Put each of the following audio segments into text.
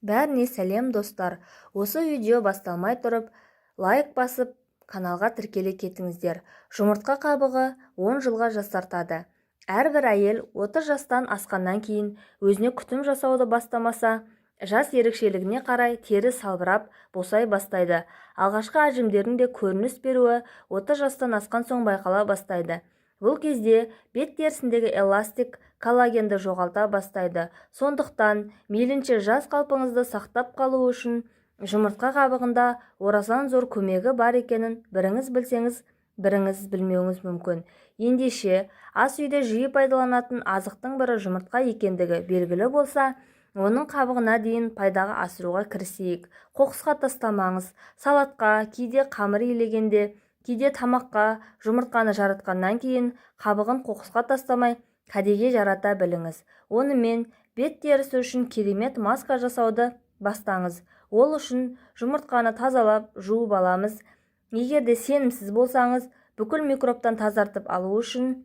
Бәріне сәлем, достар! Осы видео басталмай тұрып, лайк басып, каналға тіркеле кетіңіздер. Жұмыртқа қабығы 10 жылға жасартады. Әрбір әйел 30 жастан асқаннан кейін өзіне күтім жасауды бастамаса, жас ерекшелігіне қарай тері салбырап, босай бастайды. Алғашқы әжімдердің де көрініс беруі 30 жастан асқан соң байқала бастайды. Бұл кезде бет терісіндегі эластик, коллагенді жоғалта бастайды. Сондықтан мейлінше жас қалпыңызды сақтап қалу үшін жұмыртқа қабығында орасан зор көмегі бар екенін біріңіз білсеңіз, біріңіз білмеуіңіз мүмкін. Ендеше, ас үйде жиі пайдаланатын азықтың бірі жұмыртқа екендігі белгілі болса, оның қабығына дейін пайдаға асыруға кірісейік. Қоқысқа тастамаңыз. Салатқа, кейде қамыр илегенде, кейде тамаққа жұмыртқаны жаратқаннан кейін қабығын қоқысқа тастамай, кәдеге жарата біліңіз. Онымен бет терісі үшін керемет маска жасауды бастаңыз. Ол үшін жұмыртқаны тазалап, жуып аламыз. Егер де сенімсіз болсаңыз, бүкіл микробтан тазартып алу үшін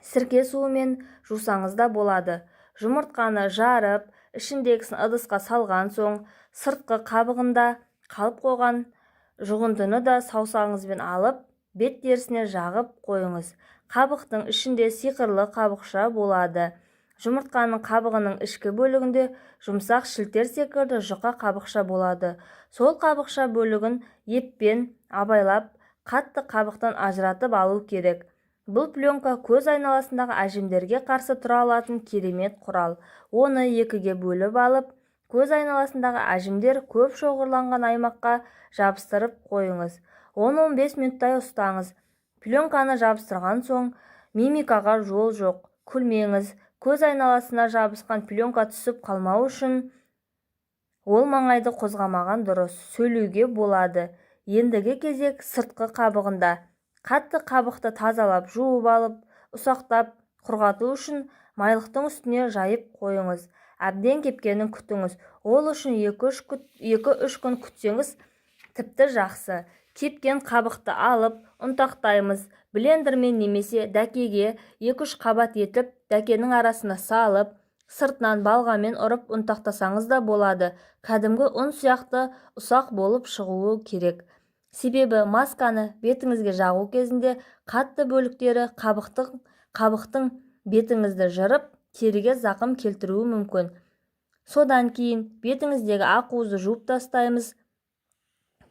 сірке суымен жусаңыз да болады. Жұмыртқаны жарып, ішіндегісін ыдысқа салған соң, сыртқы қабығында қалып қойған жұғындыны да саусағыңызбен алып, бет терісіне жағып қойыңыз. Қабықтың ішінде сиқырлы қабықша болады. Жұмыртқаның қабығының ішкі бөлігінде жұмсақ шілтер секілді жұқа қабықша болады. Сол қабықша бөлігін еппен абайлап, қатты қабықтан ажыратып алу керек. Бұл пленка көз айналасындағы әжімдерге қарсы тұра алатын керемет құрал. Оны екіге бөліп алып, көз айналасындағы әжімдер көп шоғырланған аймаққа жабыстырып қойыңыз. 10-15 минуттай ұстаңыз. Пленканы жабыстырған соң мимикаға жол жоқ, күлмеңіз. Көз айналасына жабысқан пленка түсіп қалмау үшін ол маңайды қозғамаған дұрыс. Сөйлеуге болады. Ендігі кезек сыртқы қабығында. Қатты қабықты тазалап, жуып алып, ұсақтап, құрғату үшін майлықтың үстіне жайып қойыңыз. Әбден кепкенін күтіңіз. Ол үшін 2-3 күн күтсеңіз, тіпті жақсы. Кепкен қабықты алып, ұнтақтаймыз. Блендермен немесе дәкеге 2-3 қабат етіп, дәкенің арасына салып, сыртынан балғамен ұрып ұнтақтасаңыз да болады. Кәдімгі ұн сияқты ұсақ болып шығуы керек. Себебі масканы бетіңізге жағу кезінде қатты бөліктері қабықтың бетіңізді жырып, теріге зақым келтіруі мүмкін. Содан кейін бетіңіздегі ақуызды жуып тастаймыз.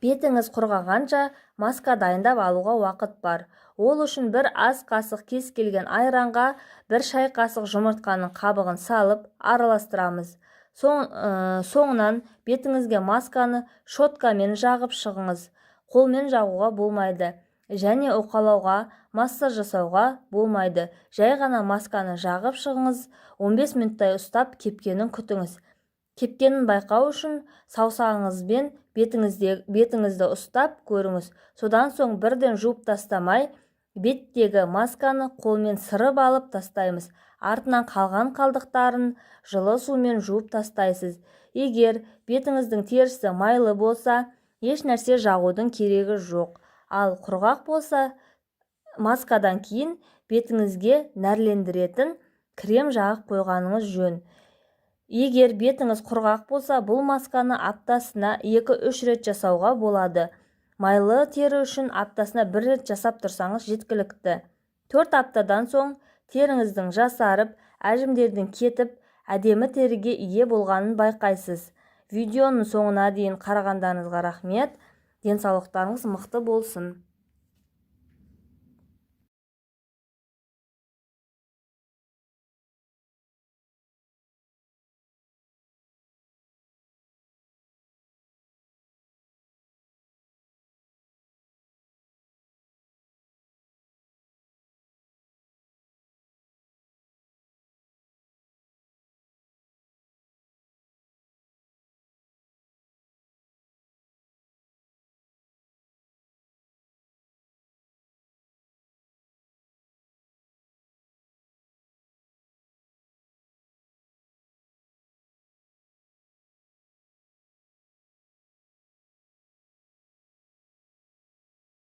Бетіңіз құрғағанша маска дайындап алуға уақыт бар. Ол үшін бір ас қасық кез келген айранға бір шай қасық жұмыртқаның қабығын салып, араластырамыз. Соңынан бетіңізге масканы щеткамен жағып шығыңыз. Қолмен жағуға болмайды және уқалауға, массаж жасауға болмайды. Жай ғана масканы жағып шығыңыз. 15 минуттай ұстап, кепкенін күтіңіз. Кепкенін байқау үшін саусағыңызбен бетіңізді ұстап көріңіз. Содан соң бірден жуып тастамай, беттегі масканы қолмен сырып алып тастаймыз. Артынан қалған қалдықтарын жылы сумен жуып тастайсыз. Егер бетіңіздің терісі майлы болса, еш нәрсе жағудың керегі жоқ. Ал құрғақ болса, маскадан кейін бетіңізге нәрлендіретін крем жағып қойғаныңыз жөн. Егер бетіңіз құрғақ болса, бұл масканы аптасына 2-3 рет жасауға болады. Майлы тері үшін аптасына бір рет жасап тұрсаңыз, жеткілікті. 4 аптадан соң теріңіздің жасарып, әжімдердің кетіп, әдемі теріге ие болғанын байқайсыз. Видеоның соңына дейін қарағандарыңызға рахмет. Денсаулықтарыңыз мықты болсын!